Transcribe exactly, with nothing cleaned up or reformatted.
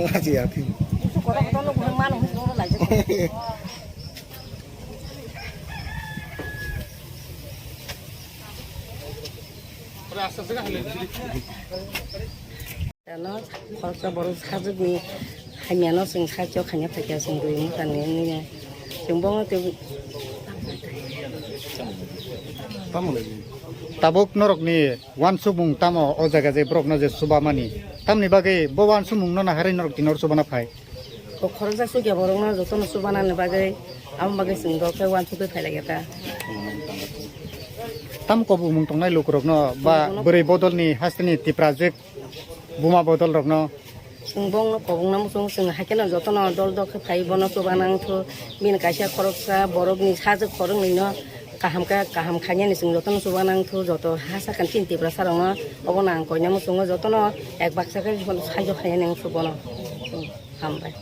Aji api. Ano khoroksa borok sajwkni hamyano chwng sakyo khaina phaikha chwng rwi mukha nini chwng bono tei. Tabuk norokni wansukmung tamo o jaga je borokno je chubamani? Tamni bagwi bo wansukmungno naharwi norok tini oro chubana phai? Bo khoroksa sukya borokno jotono chubanani bagwi, amo bagwi chwng rok khe wansugwi phailaiya ta. Tam kobongmung tongnai lukurokno ba bwrwi bodolni hasteni Tiprajwk buma bodolrokno? Chwng bongno kobongna muchungo, chwng haikhe no jotono dol dol khe phai bono chuba nangthu. Bini kaisa khoroksa borokni sajwk khoroknwino kaham khe kaham khainani chwng jotono chuba nangthu. Joto ha sakha chini Tiprasarokno obono ang koina muchungo, jotono ek baksa khe saijo khainani ang chubono. Hambai.